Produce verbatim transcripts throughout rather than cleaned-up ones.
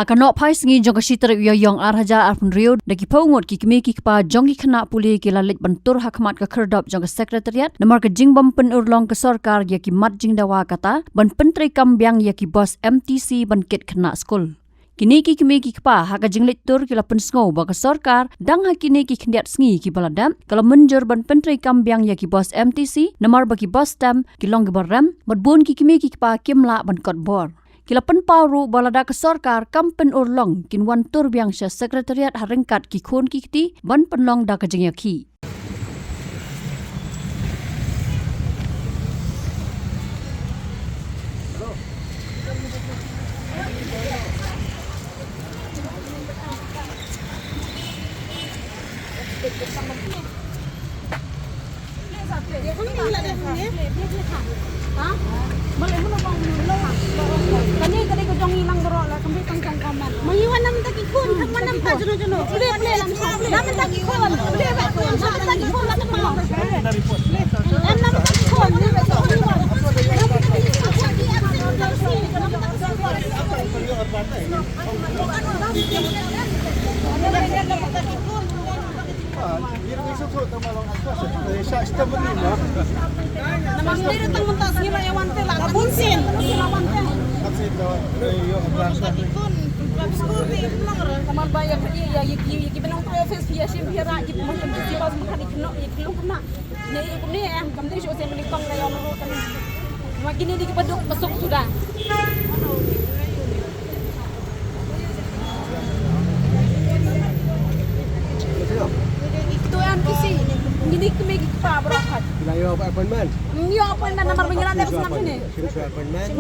Ha ka nohphai sngi jong ka shi tarik u Ïaïong ar hajar arphew hynriew, da ki phew ngut ki kmie ki kpa jong ki khynnah pule ki la leit ban tur ha khmat ka khyrdop jong ka Secretariat namar ka jingbym pynurlong ka sorkar ïa ki mat jingdawa kata ban pyntreikam biang ïa ki bos M T C ban kit khynnah skul. Kine ki kmie ki kpa ha ka jingleit tur ki la pynsngew ba ka sorkar dang ha kine ki khyndiat sngi kiba la dep ka la mynjur ban pyntreikam biang ïa ki bos M T C namar ba ki bos STEM ki long kiba rem, bad bun ki kmie ki kpa kim lah ban kot bor. Ki la pynpaw ruh ba lada ka sorkar kam pynurlong kin wan tur biang sha Secretariat ha ryngkat ki khun ki kti ban pynlong da ka jingïakhih.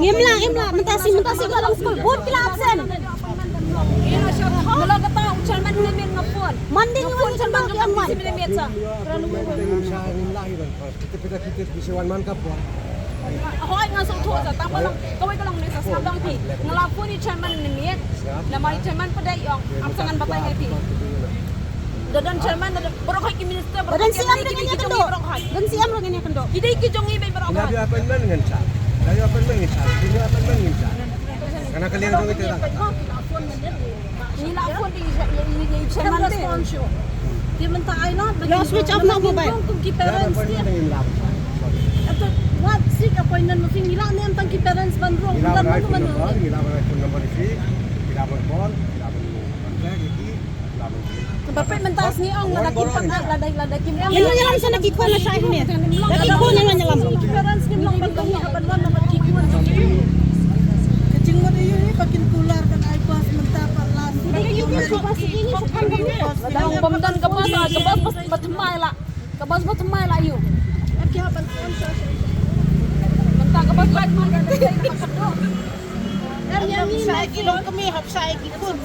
Ngim lah, ngim lah, mynta shi, mynta shi ka long skul, bun ki la absent. Ngim lah, ngim lah, mynta shi ka long skul, bun ki la absent. Monday ngi wan, ngim lah, ngim lah. Kita, kita, kita bisa wan man ka por. Hooid, nga sngewthuh sa, tang ba long kawei ka long ne sa sngap dang phi. Nga la phone ïa i chairman ne miet. Namar i chairman pat dei ong, ap sa ngan batai ïa phi. Da don chairman, da don baroh hooid ki minister, baroh hooid ki M L A, ki dei ki jong ngi baroh hooid. Don C M ruh ngin ïa kynduh. Ki dei ki jong ngi baroh hooid. Ïa appointment ngan sa. Ïa appointment ngan sa. Ïa appointment ngan sa. Kane ka liang jong ngi te dang. Ngi la phone ïa i, ïa i, ïa i chairman te. Te mynta ai noh, last week of November. Kum ki parents te. Ata wat seek appointment ma phi, ngi la ne em tang ki parents ban rung. Ngi la ban ai phone number, ngi la ban ai phone number ïa phi. Ngi la ban call, ngi la ban contact ïa ki, ngi la ban. Ba peit mynta sngi ong lada ki pangap, lada, lada ki. Ngi ïalam sa na ki khun na shai hynne. Na ki khun ngi ïalam. Ki parents kim long ban ong ban wan na ki khun. Ka jingmut ïa u hi ba kin kular ban ai bus mynta pat lad. Lada ong bym don ka bus, ka bus ba thymmai la. Ka bus ba thymmai la ïa u. Mynta ka bus ba thymmai la. Em, ïa ngi na ki long kmie hap shai ki khun.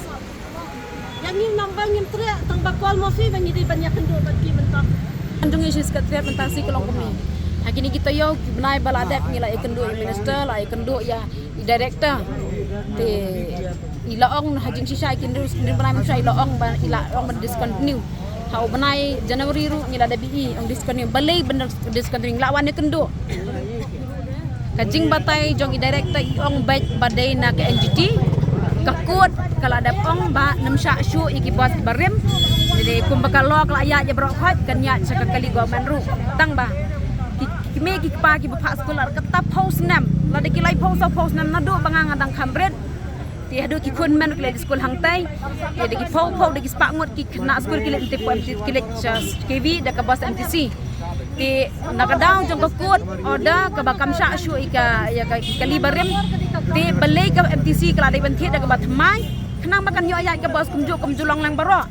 Ïa ngi nang ba ngim treh tang ba call ma phi ba ngi dei ban ïa kynduh bad ki mynta. Ngan jong i shi Secretariat mynta shi ka long kmie. Ha kine ki taïew ki bnai ba la dep ngi la ïa kynduh ïa i minister, la ïa kynduh ïa i director. Te i la ong ha jingshisha ki ndu, ki ndu bnai mynshwa i la ong ba, i la ong ban discontinue. Ha u bnai January ruh ngi la dep ïohi ong discontinue. Balei ban discontinue, ngi la wan ïa kynduh. Ka jingbatai jong i director i ong beit ba dei na ka N G T. Ka court ka la dep ong ba nym shah shuh ïa ki bus kiba rim. Dei kumba ka law ka la ïaid ïa baroh khoit, kan ïaid sha ka kali government ruh. Tang ba ki, ki kmie ki kpa kiba phah skul la kata phew snem, lada ki laiphew sawphew snem naduh ba nga nga dang kham rit. Te haduh ki khun men ki leit skul hangtai. Te da ki phew phew, da ki spah ngut ki khynnah skul ki leit, te phew ki leit sha K V da ka bus M T C. Te na ka daw jong ka court order kaba kam shah shuh ïa ka, ïa ka, ïa ka kali barim. Te balei ka M T C ka la dei ban thied da kaba thymmai, khnang ba kan ïoh ïaid ka bus kumjuh, kumjuh long lang baroh.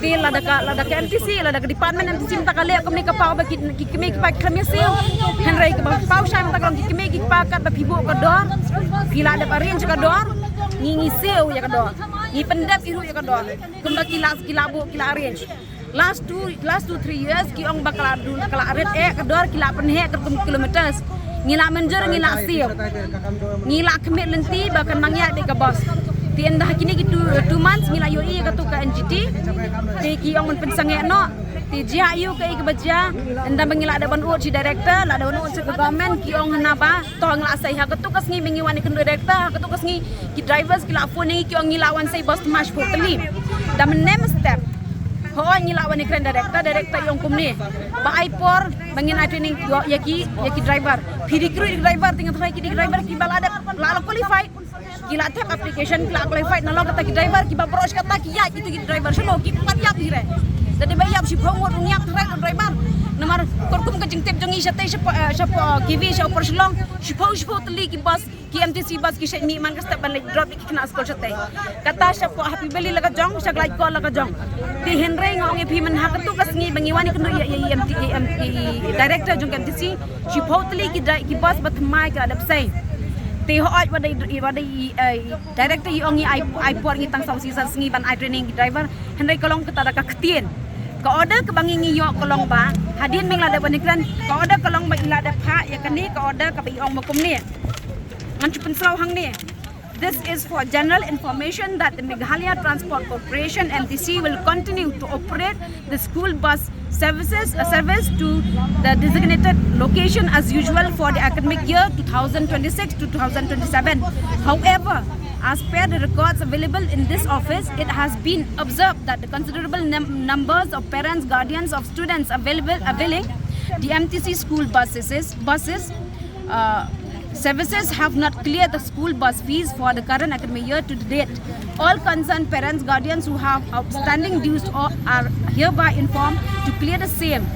Te lada ka, lada ka M T C, lada ka department M T C mynta ka leh kumne ka paw ba ki, ki kmie ki kpa ki khlem ïa siew. Hynrei kaba paw shai mynta ka long ki kmie ki kpa katba phi buh ka dor, phi la dep arrange ka dor, ngi ngi siew ïa ka dor. Ngi pyndep ïa ruh ïa ka dor. Kumba ki la, ki la buh, ki la arrange. Last two, last two, three years, ki ong ba ka la dun, ka la rit eh ka dor, ki la pynheh katkum kilometers. Ngi la mynjur, ngi la siew. Ngi la khmih lynti ba kan nang ïaid beit ka bus. Te ynda ha kine ki two, two months ngi la ïohi ïa katu ka N G T. Te ki ong ban pynsangeh noh. Te jia ïa u kaei kaba jia, ynda ba ngi la dep ban ud sha director, la dep ban ud sha ka government, ki ong hana ba to ngi la sei. Ha katto ka sngi ba ngi wan ïakynduh director, ha katto ka sngi ki drivers ki la phone ïa ngi, ki ong ngi la wan sei bus thymmai shiphew tylli. Da mynne mynstep, hooid ngi la wan ïakren director, director i ong kumne, ba ai por ba ngin ai training ïa ki, ïa ki driver. Phi recruit driver, te nga tharai ki dei driver kiba la dep, la, la qualified. Ki la thep application, ki la qualified, nalor kata ki driver kiba broh shi katta ki ïaid kito ki driver. Shano ki pat ïap hi re? Da dei ba ïap shiphew ngut ruh ïap tharai u driver. Namar katkum ka jingtip jong ngi shatei shapoh, eh, shapoh, eh, K V, sha Upper Shillong, shiphew, shiphew tylli ki bus, ki M T C bus ki shait mih man ka step ban leit drop ïa ki khynnah skul shatei. Kata shapoh Happy Valley la ka jong, sha Gleikor la ka jong. Te hynrei nga ong ïa phi mynha katto ka sngi ba ngi wan ïakynduh ïa, ïa, ïa, ïa, ïa, ïa director jong ka M T C, shiphew tylli ki dri-, ki bus ba thymmai ki la dep sei. Te hooid wat dei, wat dei, eh, director i ong ngi ai, ai por ngi tang saw shisha sngi ban ai training ki driver. Hynrei ka long kata da ka ktien. Ka order kaba ngi ngi ïoh ka long ba, hadien ba ngi la dep ban ïakren, ka order ka long ba i la dep phah ïa kane ka order kaba i ong ba kumne. Ngan shu pynsngew hangne. This is for general information that the Meghalaya Transport Corporation, M T C, will continue to operate the school bus services, uh, service to the designated location as usual for the academic year two thousand twenty-six to two thousand twenty-seven. However, as per the records available in this office, it has been observed that the considerable num-, numbers of parents, guardians of students available, availing the M T C school buses, buses, uh, services have not cleared the school bus fees for the current academic year to date. All concerned parents, guardians who have outstanding dues or are hereby informed to clear the same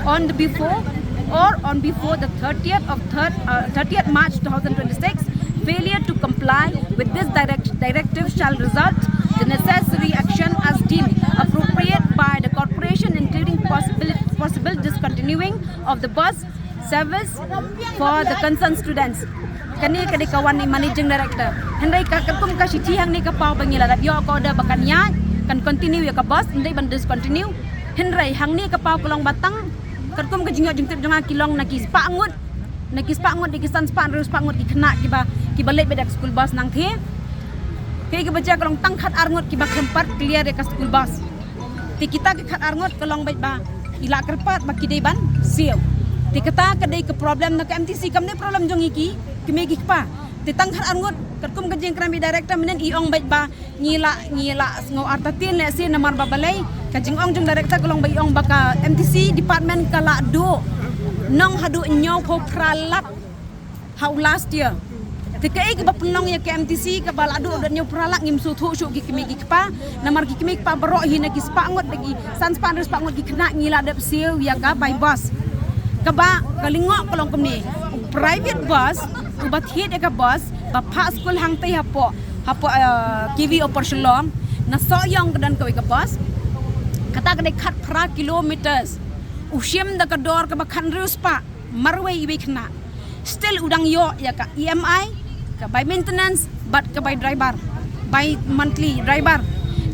on the before or on before the thirtieth of third, uh, thirtieth March two thousand twenty-six. Failure to comply with this direct, directive shall result the necessary action as deemed appropriate by the corporation, including possible, possible discontinuing of the bus service for the concerned students. Kane ka dei ka wan i managing director. Hynrei ka katkum ka shithi hangne ka paw ba ngi la dep ïoh ka order ba kan ïaid, kan continue ïa ka bus, ym dei ban discontinue. Hynrei hangne ka paw ka long ba tang katkum ka jingïoh jingtip jong nga ki long na ki spah ngut, na ki spah ngut, na ki san spah, hynriew spah ngut ki khynnah kiba, kiba leit beit da ka school bus nangthie. Kaei kaba jia ka long tang khat ar ngut kiba khlem pat clear ïa ka school bus. Te kita ki khat ar ngut ka long beit ba i la kyrpad ba ki dei ban siew. Te kata ka dei ka problem na ka M T C, kam dei problem jong ngi ki kmie ki kpa. Te tang khat ar ngut, katkum ka jingkren i director mynnin i ong beit ba ngi la, ngi la sngew artatien lehse namar ba balei ka jingong jong director ka long ba i ong ba ka M T C department ka la duh nong haduh hynñiewphew phra lak ha u last year. Te kaei kaba pynlong ïa ka M T C kaba la duh da hynñiew phra lak, ngim sngewthuh shuh ki kmie ki kpa. Namar ki kmie ki kpa baroh hi na ki spah ngut, da ki san spah, hynriew spah ngut ki khynnah ngi la dep siew ïa ka bai bus. Kaba ka lyngngoh ka long kumne, u private bus uba thied ïa ka bus ba phah skul hangtei hapoh, hapoh, eh, K V Upper Shillong, na Sohiong ka don kawei ka bus. Kata ka dei khatphra kilometers. U shim da ka dor kaba khathynriew spah marwei iwei khynnah. Still u dang ïoh ïa ka E M I, ka bai maintenance bad ka bai driver, bai monthly driver.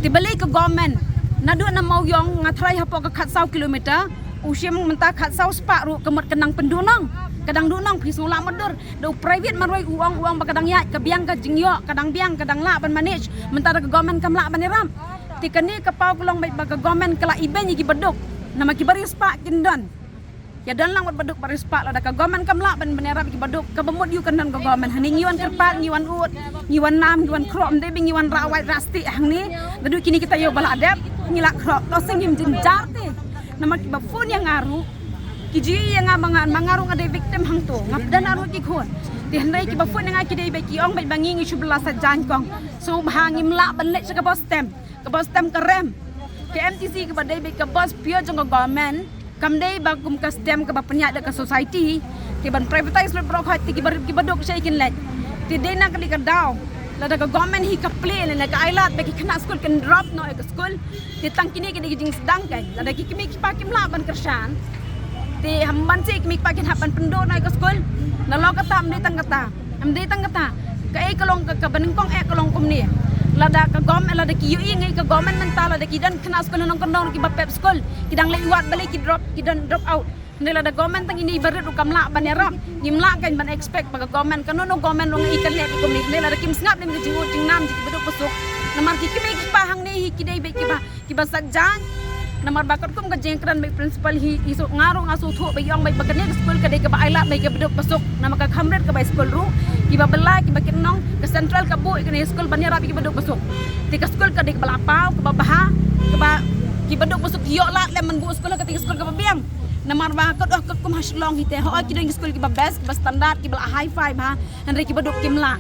Te balei ka government, naduh na Mawiong nga tharai hapoh ka khatsaw kilometer, u shim mynta khatsaw spah ruh ka mut ka nang pynduhnong. Ka dang duhnong, phi sngew lah mutdur. Da u private marwei u ong, u ong ba ka dang ïaid, ka biang ka jingïoh, ka dang biang, ka dang lah ban manage. Mynta da ka government kam lah ban ïarap. Te kane ka paw ka long beit ba ka government ka la ibeiñ ïa ki baduk. Namar ki barhynriew spah kin don. Ïa don lang wat baduk barhynriew spah, lada ka government kam lah ban, ban ïarap ïa ki baduk, kaba mut ïoh kan don ka government. Hangne ngi wan kyrpad, ngi wan ud, ngi wan nam, ngi wan khroh, ym dei ba ngi wan rah wait rah stieh hangne. Naduh kine ki taïew ba la dep ngi la khroh. To sngewthuh jynjar te. Namar kiba phone ïa nga ruh ki ju ïohi ïa nga ba nga, ma nga ruh nga dei victim hangto. Nga don ar ngut ki khun. Te hynrei kiba phone ïa nga ki dei beit ki ong beit ba ngi ngi shu bylla sa jaiñ kong. Sngewbha ngim lah ban leit sha ka bus stand. Ka bus stand ka rem. Ka M T C kaba dei beit ka bus pure jong ka government. Kam dei ba kum ka STEM kaba pynïaid da ka society, te ban privatize lut baroh khoit, te kiba, kiba duk sha kin leit. Te dei na kane ka daw, lada ka government hi ka plie ne ka ailad ba ki khynnah skul kin drop noh ïa ka skul. Te tang kine ki dei ki jingsdang kai. Lada ki kmie ki kpa kim lah ban kyrshan, te haba shisha ki kmie ki kpa kin hap ban pynduh noh ïa ka skul. Nalor kata ym dei tang kata. Ym dei tang kata. Kaei ka long ka, kaba nyngkong eh ka long kumne. Lada ka government, lada ki ïohi ngi ka government mynta, lada ki don khynnah skul nongkyndong kiba pep skul, ki dang leit wad balei ki drop, ki don drop out. Hynrei lada government tang ine i barit ruh kam lah ban ïarap. Ngim lah kan ban expect ba ka government, kano kano government ruh ngi kan leh kumne. Hynrei lada kim sngap lem ka jingud jingnam jong ki baduk basuk. Namar ki kmie ki kpa hangne hi ki dei beit kiba, kiba sah jaiñ. Namar ba katkum ka jingkren bad principal hi, i suk nga ruh nga suk thuh ba i ong ba kane ka skul ka dei kaba ailad, ba dei kaba duk ba suk. Namar ka kham rit kaba skul ruh, kiba bylla, kiba kit nong, ka central ka buh ïa kane ka skul ban ïarap ïa kiba duk ba suk. Te ka skul ka dei kaba la paw, kaba bha, kaba kiba duk ba suk ki ïoh lad lem ban buh skul ha kata ka skul kaba biang. Namar ba katkum ha Shillong hi te, hooid ki don ki skul kiba best, kiba standard, kiba la high five ha. Hynrei kiba duk kim lah.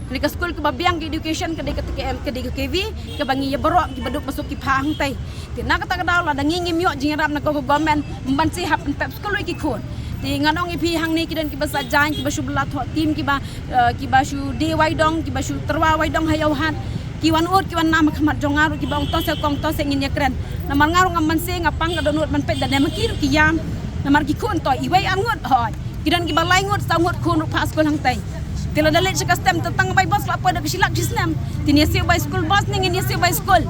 Hynrei ka skul kaba biang ka education ka dei ka T K M, ka dei ka K V, kaba ngi ïa baroh kiba duk ba suk ki pha hangtai. Te na kata ka daw lada ngi ngim ïoh jingïarap na ka government, ban sa hap ban pep skul ïa ki khun. Te ngan ong ïa phi hangne ki don kiba sa jaiñ, kiba shu bylla thoh tim, kiba, eh, kiba shu die wai dong, kiba shu tyrwa wai dong ha ïew hat. Ki wan ud, ki wan nam ha khmat jong nga ruh, kiba ong to se kong, to se ngin ïakren. Namar nga ruh ngam banse, nga pang ka dohnud ban peit da ne ma ki ruh ki ïam. Namar ki khun to iwei ar ngut, hooid. Ki don kiba lai ngut, saw ngut khun ruh pha skul hangtai. Te lada leit sha ka stem te tang bai bus la poi da ka shi lak shi snem. Te ngin ïa siew bai school bus ne ngin ïa siew bai skul.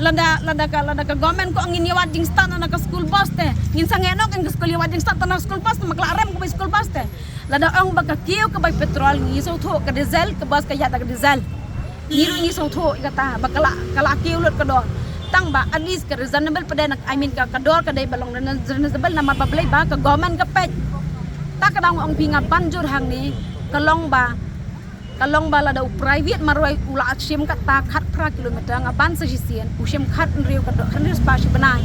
Lada, lada ka, lada ka government ko ngin ïa wad jingstad na ka school bus te, ngin sangeh noh ka skul ïa wad jingstad na ka school bus, te ma ka la rem ka bai school bus te. Lada ong ba ka kiew ka bai petrol, ngi sngewthuh ka diesel, ka bus ka ïaid da ka diesel. Ngi ruh ngi sngewthuh ïa kata ba ka la, ka la kiew lut ka dor. Tang ba at least ka reasonable pat de na, I mean ka, ka dor ka dei ba long reasonable namar ba balei ba ka government ka peit. Ta ka dang ong phi nga ban jur hangne ka long ba, ka long ba lada u private marwei u la shim kata khatphra kilometer nga ban sa shisien, u shim khathynriew ka dor, hynriew spah shi bnai.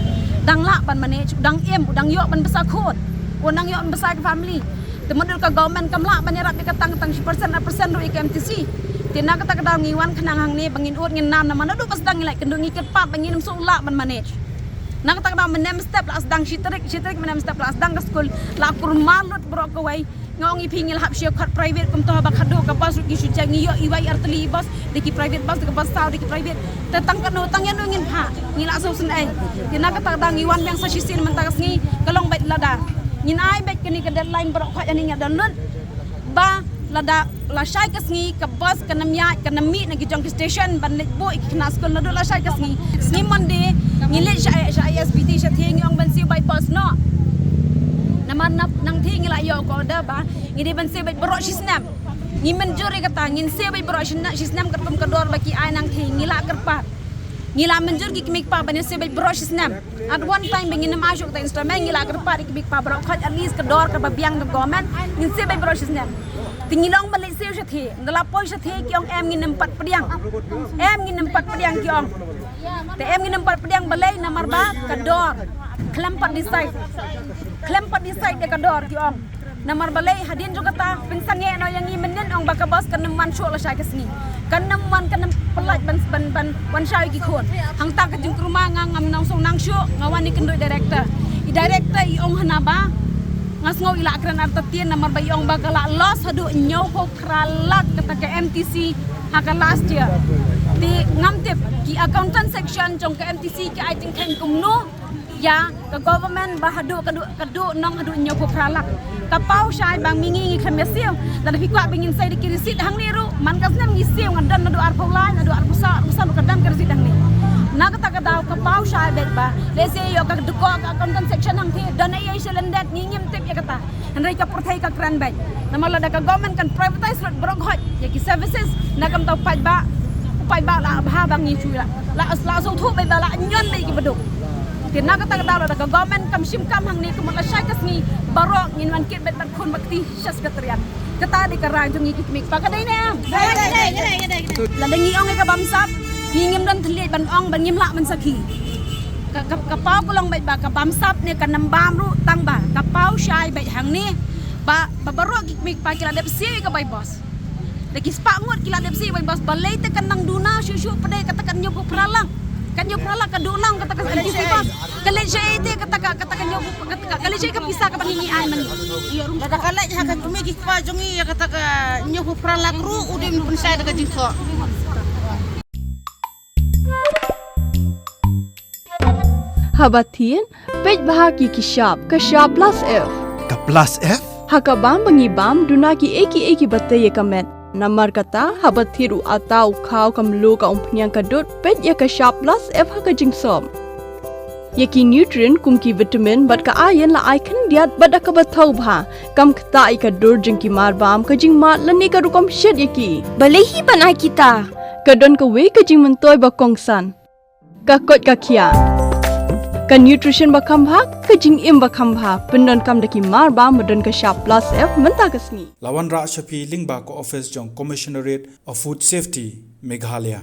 Dang lah ban manage, u dang im, u dang ïoh ban bsa khun, u dang ïoh ban bsa ka family. Te mudui ka government kam lah ban ïarap ïa ka tang, tang shi percent, ar percent ruh ïa ka M T C. Te na kata ka daw ngi wan khnang hangne ba ngin ud ngin nam namar naduh ba sdang ngi la kynduh ngi kyrpad ba ngin ym shu lah ban manage. Na kata ka daw mynne mynstep la sdang shi tarik, shi tarik mynne mynstep la sdang ka skul, la kurmar lut baroh kawei. Nga ong ïa phi ngi la hap siew khat private kumta ba khatduh ka bus ruh ki shu jia ngi ïoh iwei ar tylli bus. Da ki private bus, da ka bus saw, da ki private. Te tang katno, tang ïano ngin phah, ngi la sngewsynei. Te na kata ka daw ngi wan biang sa shisien mynta ka sngi, ka long beit lada ngin ai beit kane ka deadline baroh khoit, ani nga don lut ba lada la shai ka sngi ka bus kan ym ïaid, kan ym mih na ki jong ki station ban leit buh ïa ki khynnah skul naduh la shai ka sngi. Sngi Monday ngi leit sha, sha I S B T sha thied, ngi ong ban siew bai bus noh. Namar nap nang thied ngi la ïoh ka order ba ngi dei ban siew beit baroh shi snem. Ngi mynjur ïa kata, ngin siew beit baroh shi snem, shi snem katkum ka dor ba ki ai nang thied, ngi la kyrpad. Ngi la mynjur ki kmie ki kpa ban ïa siew beit baroh shi snem. At one time ba ngin ym ai shuh kata instrument, ngi la kyrpad ïa ki kmie ki kpa baroh khoit, at least ka dor kaba biang ka government, ngin siew beit baroh shi snem. Te ngi long ban leit siew sha thied, ynda la poi sha thied ki ong em ngin ym pat pdiang. Em ngin ym pat pdiang ki ong. Te em ngin ym pat pdiang balei namar ba ka dor. Khlem pat decide. Khlem pat decide ïa ka dor ki ong. Namar balei hadien jong kata pynsangeh noh ïa ngi mynnin ong ba ka bus kan ym wan shuh la shai ka sngi. Kan ym wan, kan ym pyllait ban, ban, ban wan shai ki khun. Hangta ka jingkyrmen nga ngam nang sngewsynei nang shuh, nga wan ïakynduh director. I director i ong hana ba nga sngew i la kren artatien namar ba i ong ba ka la loss haduh hynñiewphew phra lak kata ka M T C ha ka last year. Te ngam tip ki accountant section jong ka M T C ki ai jingkheiñ kumno ïa ka government ba haduh, ka duh, ka duh nong haduh hynñiewphew phra lak. Ka paw shai ba ngi ngi khlem ïa siew. Lada phi kwah ba ngin sei da ki receipt hangne ruh, man ka snem ngi siew, nga don naduh arphew lai, naduh arphew saw, arphew saw ruh ka don ka receipt hangne. Na kata ka daw ka paw shai beit ba lehse ïoh ka dkoh ka accountant section hangthie, don ei ei sha lyndet, ngi ngim tip ïa kata. Hynrei ka pyrthei ka kren beit. Namar lada ka government kan privatize lut baroh khoit ïa ki services, na kam tau paidbah, paidbah la bha ba ngi shu la, la, la sngewthuh beit ba la ñion beit ki baduk. Te na kata ka daw lada ka government kam shim kam hangne, ka mut la shai ka sngi baroh ngin wan kit beit bad khun bad kti sha secretariat. Kata dei ka rai jong ngi ki kmie ki kpa, ka dei ne em? Lada ngi ong ïa ka bamsap, ngi ngim don thylliej ban ong ba ngim lah ban sakhi. Ka, ka, ka paw ka long beit ba ka bamsap ne ka nang bam ruh tang ba ka paw shai beit hangne ba, ba baroh ki kmie ki kpa ki la dep siew ïa ka bai bos. Da ki spah ngut ki la dep siew bai bos, balei te ka nang duna shuh shuh pat de kata ka hynñiewphew phra lak. Ka hynñiewphew phra lak ka duna kata ka hynñiewphew bos. Ka leit shaei te kata ka, kata ka hynñiewphew, kata ka, ka leit shaei ka pisa kaba ngi ngi ai man. Lada ka leit ha ka kmie ki kpa jong ngi ïa kata ka hynñiewphew phra lak ruh u dei ban pynshai da ka jingthoh. Haba thied, peit bha ki ki shap, ka shap plus F. Ka plus F? Ha ka bam ba ngi bam, duna kiei kiei kiba tei ïa ka met. Namar kata, haba thied u ata, u khaw, ka mluh, ka umphniang, ka dud, peit ïa ka shap plus F ha ka jingsop. Ïa ki nutrient kum ki vitamin bad ka iron la ai khyndiat bad da kaba thaw bha. Kam ktah ïa ka dur jong ki mar bam, ka jingmad lane ka rukom shet ïa ki. Balei hi ban ai kita? Ka don kawei ka jingmyntoi ba kongsan. Ka koit ka khiah. Ka nutrition ba kham bha, ka jingim ba kham bha, pyndonkam da ki mar ba, ba don ka shap plus F mynta ka sngi. La wanrah sha phi lyngba ka office jong Commissionerate of Food Safety, Meghalaya.